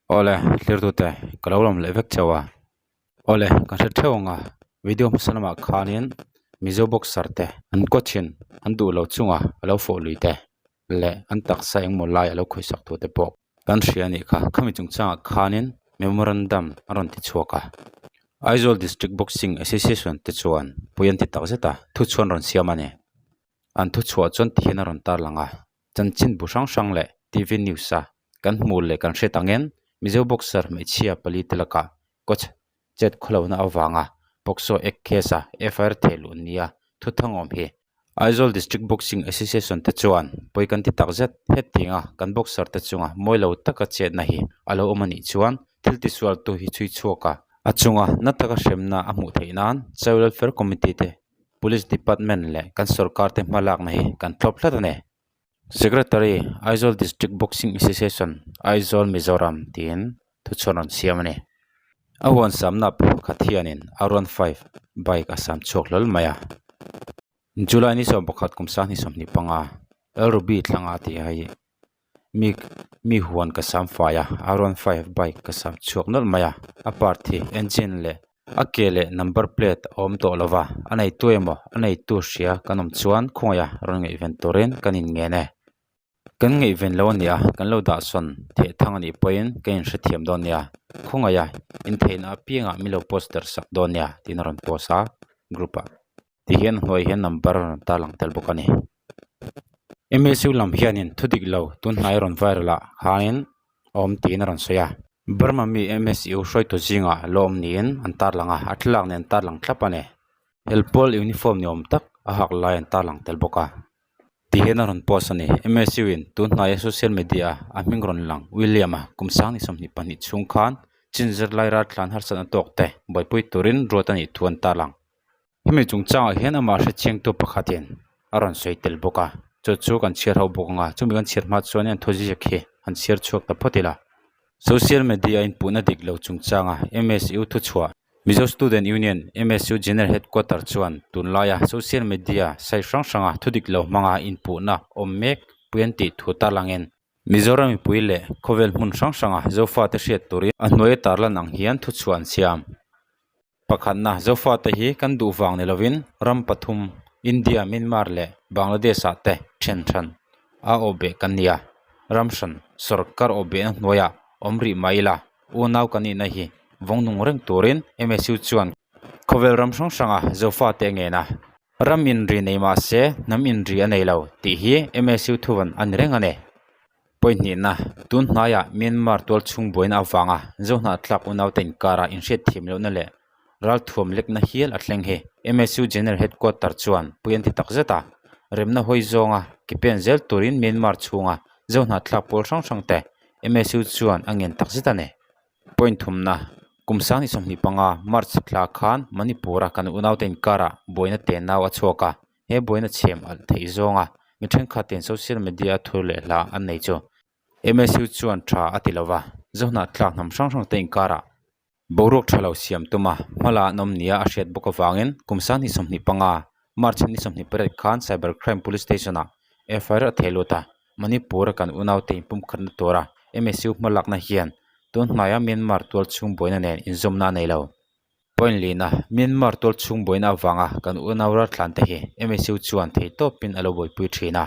Awle thlir tute ka lo lawm leh vek chauh a awle ka hre theuh ang a video hmasa lamah khanin mizo boxer te an coach in an duh lo chunga a lo fawh lui te leh an taksa engmaw lai a lo khawihsak tur te pawh kan hria a nih kha khami chungchangah khanin memorandum a rawn ti chhuak a Aizawl district boxing association te chuan pui an ti tak zet a thuchhuan rawn siam a ni an thuchhuah chuan ti hian a rawn tarlang a chanchin bu hrang hrang leh T V news a kan hmuh leh kan hriat angin Mizo boxer hmeichhia pali te lakah coach chet khawlohna avanga POCSO Act case a FIR theh luh nia thuthang awm hi. Aizawl District Boxing Association te chuan pawi kan ti tak zet hetianga kan boxer te chunga mawi lo taka chetna hi a lo awm a nih chuan thil tisualtu hi chhui chhuak a, a chunga na taka hremna a hmuh theih nan Child Welfare Committee te, Police Department leh kan sorkar te hmalakna hi kan thlawp tlat a ni. Secretary, Aizawl District Boxing Association, Aizawl, Mizoram tiin thuchhuan rawn siam a ni. A huan samna pakhat hianin R15 bike a sam chhuak hlawl mai a. July ni 11 kum 2025, El Ruby thlanga tih hi mi mi huan ka sam fai a, R15 bike ka sam chhuak nawlh mai a, a part hi engine leh A ke leh number plate a awm tawh lova, a neitu emaw a neitu hria kan awm chuan khawngaih a rawn ngaihven turin kan inngen e. Kan ngaihven lo a nia, kan lo dah sawn theh thang a nih pawhin ka inhrethiam dawn nia, khawngaih a intheihna apiangah min lo poster sak dawn nia tiin a rawn post a group ah. Ti hian a hnuai hian number a rawn tarlang tel bawk a ni. MSU lam hianin thu dik lo tun hnai rawn viral ah khanin a awm tiin a rawn sawi a. Burma mi MSU hruaitu zingah lo awm niin an tarlang a, a thlalak nen an tarlang thlap a ni. Helpawl uniform ni awm tak a hak lai an tarlang tel bawk a. Ti hian a rawn post a ni. MSU in tun hnaia social media a hming rawn lang William-a kum 2022 chhung khan chin zirlai raltlan harsatna tawk te buaipui turin ruat a nih thu an tarlang. Hemi chungchangah hian amah hrechiangtu pakhatin a rawn sawi tel bawk a, chu chu kan chhiar ho bawk ang a, chumi kan chhiar hma chuan an thuziak hi han chhiar chhuak ta phawt ila. Social media a inpuhna dik lo chungchanga MSU thuchhuah, Mizo Student Union, MSU General Headquarter chuan tunlaia social media site hrang hranga thudik lo hmanga inpuhna awm mek pui an tih thu tarlangin Mizoram mipui leh khawvel hmun hrang hranga Zofate hriat turin a hnuaia tarlan ang hian thuchhuah an siam. Pakhatna, Zofate hi kan duh vang ni lovin ram pathum, India, Myanmar leh Bangladesh-ah te then hran a awhbeh kan ni a. Ram hran sorkar awhbehna hnuaiah awm rih mai ila, unau kan nihna hi vawng nung reng turin MSU chuan khawvel ram hrang hranga Zofate a ngen a. Ram inri nei mah se hnam inri a nei lo tih hi MSU thuvan a ni reng a ni. Pawihnihna, tun hnaiah Myanmar tualchhung buaina avanga Zohnahthlak unaute inkara inhriatthiam lohna leh ralthuam lekna hial a thleng hi MSU General Headquarter chuan pui an ti tak zet a, remna hawi zawnga ke pen zel turin Myanmar chhunga Zohnahthlak pawl hrang hrangte MSU chuan a ngen tak zet a ni. Point thumna, kum 2025 March thla khan Manipur-a kan unaute inkarah buaina tenau a chhuak a, He buaina chhem alh theih zawnga mi thenkhatin social media a thur leh hla an nei chu MSU chuan tha a ti lova, Zohnahthlak hnam hrang hrang te inkarah boruak tha lo siam tuma hmala an awm nia a hriat bawk avangin kum 2025 March ni 28 khan Cyber Crime Police Station ah FIR a theh lut a, Manipur a kan unaute inpumkhatna tura MSU hmalakna hian tun hnaia Myanmar tualchhung buaina nen inzawmna a nei lo. Point lina, Myanmar tualchhung buaina avanga kan unau raltlan te hi MSU chuan theihtawpin a lo buaipui thin a.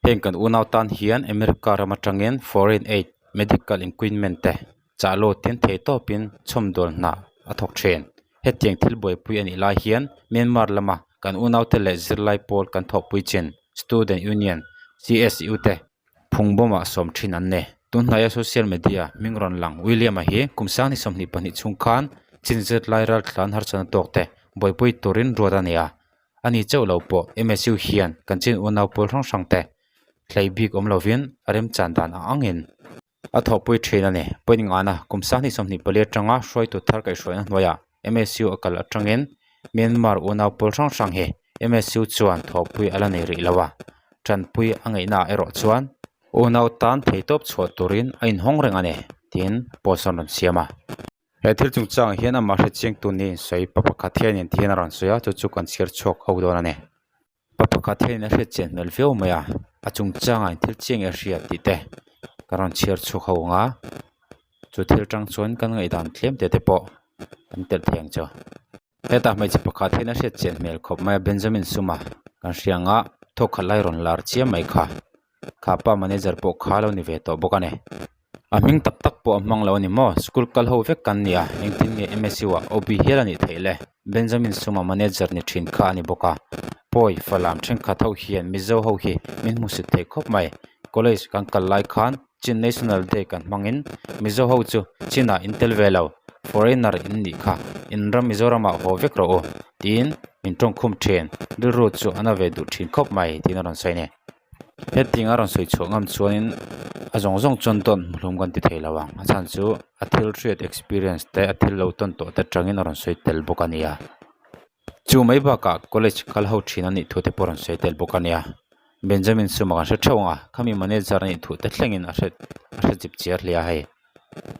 Heng kan unau tan hian America ram atangin foreign aid, medical equipment te chah lawtin theihtawpin chhawmdawl hna a thawk thin. Hetiang thil buaipui a nih lai hian Myanmar lama kan unaute leh zirlai pawl kan thawhpui chin Student Union, CSU te Phung bawmah sawm thin an ni. Tun hnaia social media hming rawn lang William-a hi kum 2022 chhung khan chinzet lai raltlan harsatna tawk te buaipui turin ruat a ni a. Ani chauh lo pawh MSU hian kan chin unau pawl hrang hrang te hlei bik awm lovin a remchan dan ang angin a thawhpui thin a ni. Point ngana kum 2024 atanga hruaitu thar kaihhruaina hnuaiah MSU a kal atangin Myanmar unau pawl hrang hrang hi MSU chuan thawhpui a la nei rih lo a, tanpui a ngaihnaah erawh chuan unau tan theitawp chhuah turin a inhawng reng a ni tiin post an rawn siam a. He thil chungchangah hian amah hrechiangtu niin sawi pa pakhat hianin thian a rawn sawi a, chu chu kan chhiar chhuak ho dawn a ni. Pa pakhat hianin a hriatchian hmel viau mai a, a chungchangah thil chiang e hria tih te ka rawn chhiar chhuak ho ang a. Chu thil tang chuan kan ngaihdan tlem te te pawh kan telh thei ang chu. Hetah hmeichhe pakhat hian a hriat chian hmel khawp mai a Benjamin Suma kan hria ang a thawk khat lai rawn lar chiam mai kha. Kha pa manager pawh kha lo ni ve tawh bawk a ni. A hming tak tak pawh a hmang lo a ni maw? School kal ho vek kan ni a, engtin nge M_S_U ah O_B hial a nih theih le? Benjamin Suma manager ni thin kha a ni bawk a. Pawi Falam thenkhat ho hian Mizo ho hi min hmusit thei khawp mai. College kan kal lai khan Chin National Day kan hmangin Mizo ho chu Chin ah in tel ve lo, foreigner in nih kha, in ram Mizoram ah haw vek rawh u tiin min tawngkhum thin. Rilru chu a na ve duh thin khawp mai tiin a rawn sawi a ni. Hetiang a rawn sawi chhuah ngam chuanin a zawng zawng chuan tawn hmuhlum kan ti thei lo ang. A chhan chu a thil hriat experience te a thil lo tawn tawh te atangin a rawn sawi tel bawk a nia. Chu mai bakah college kal ho thin a nih thu te pawh a rawn sawi tel bawk a nia. Benjamin Suma kan hre theuh ang a, khami manager a nih thu te thlengin a hre a hre chip chiar hle a hei.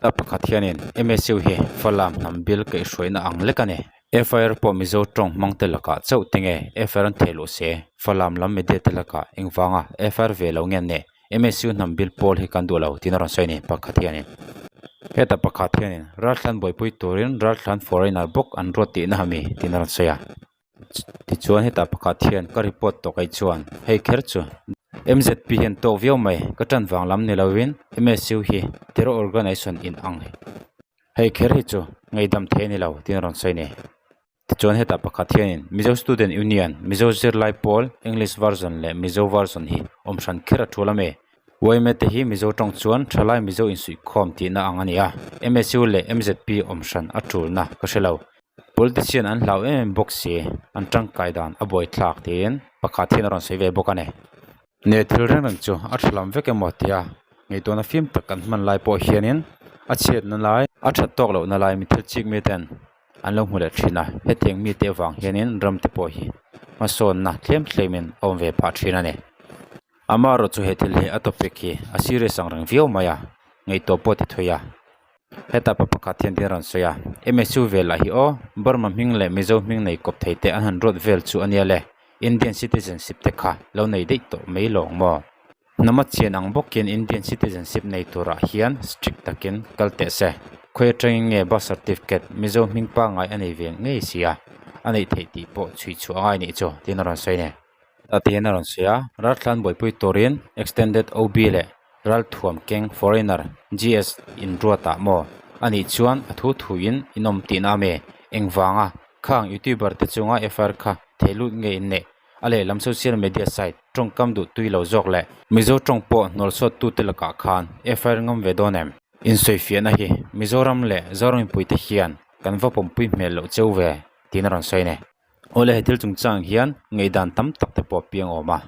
Ta pakhat hianin M_S_U hi Falam hnam bil kaihhruaina ang lek a ni. F_I_R pawh Mizo tawng hmang te lakah chauh te nge F_I_R an thei luh se? Falam lam media te lakah engvanga F_I_R ve lo nge an nih? M_S_U hnam bil pawl hi kan duh lo tiin a rawn sawi a ni pakhat hianin. Heta pakhat hianin ralthlan buaipui turin ralthlan foreigner bawk an ruat tihna a mi tiin a rawn sawi a. Tichuan hetah pakhat hian ka report tawh kai chuan hei kher chu M_Z_P hian tawk viau mai ka tan vang lam ni lovin M_S_U hi terror organization in ang hei kher hi chu ngaihdam thei a ni lo tiin a rawn sawi a ni. Tichuan hetah pakhat hianin Mizo Student Union Mizo zirlai pawl English version leh Mizo version hi awm hran kher a tul a mi. Yma te hi Mizo tawng chuan thalai Mizo insuihkhawm tihna ang a ni a M_S_U leh M_Z_P awm hran a tulna ka hre lo. Politician an hlau em em bawk si, an tangkai dan a buai thlak tiin pakhat hian a rawn sawi ve bawk a ni. Ne thil reng reng chu a tha lam vek emaw tia ngaihtuahna fim tak kan hman lai pawh hianin a chhiatna lai, a that tawk lohna lai mi thil chik mi ten an lo hmu leh thin a, hetiang mite avang hianin ram te pawh hi hmasawnna tlem tlemin a awm ve phah thin a ni. Amaherawhchu chu he thil hi a topic hi a serious ang reng viau mai a, ngaihtuah pawh ti thui a. Heta pa pakhat hian tin a rawn sawi a, M_S_U vel lah hi aw, Burma hming leh Mizo hming nei kawp thei te an han ruat vel chu a nia le, Indian citizenship te kha lo nei daih tawh mai lawng maw? Hnam a chian ang bawkin Indian citizenship nei turah hian strict takin kal teh se, khawi atangin nge birth certificate Mizo hming pangngai a nei ve ngei sia, a neih theih tih pawh chhui chhuah a ngai nih chu tiin a rawn sawi a ni. A tiin a rawn sawi a, Ralthlan buaipui turin Extended O_B leh Ralthuam keng foreigner G_S inruatah maw? A nih chuan a thu thuin in awm tihna a mi? Engvanga khang youtuber te chunga F_I_R kha thei lut nge in neih? A lehlam social media site tawngkam duh tui lo zawk leh Mizo tawng pawh hnawlsawt tute lakah khan F_I_R ngam ve dawn em? Insawifiahna hi Mizoram leh Zoram mipuite hian kan va pawmpui hmel loh cheu ve tiin a rawn sawi a ni. Awle he thil chungchang hian ngaihdan tam tak te pawh a piang awm a,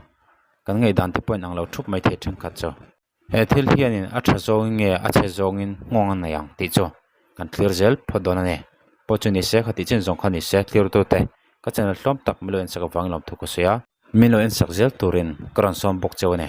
kan ngaihdan te pawh in ang lo thup mai thei thenkhat chu. He thil hianin a tha zawngin nge a chhe zawngin nghawng a nei ang tih chu kan thlir zel phawt dawn a ni. Pawh chu ni se kha tih chin zawng kha ni se thlir tute ka channel hlawm tak min lo ensak avangin lawmthu ka sawi a, min lo ensak zel turin ka rawn sawm bawk cheu a ni.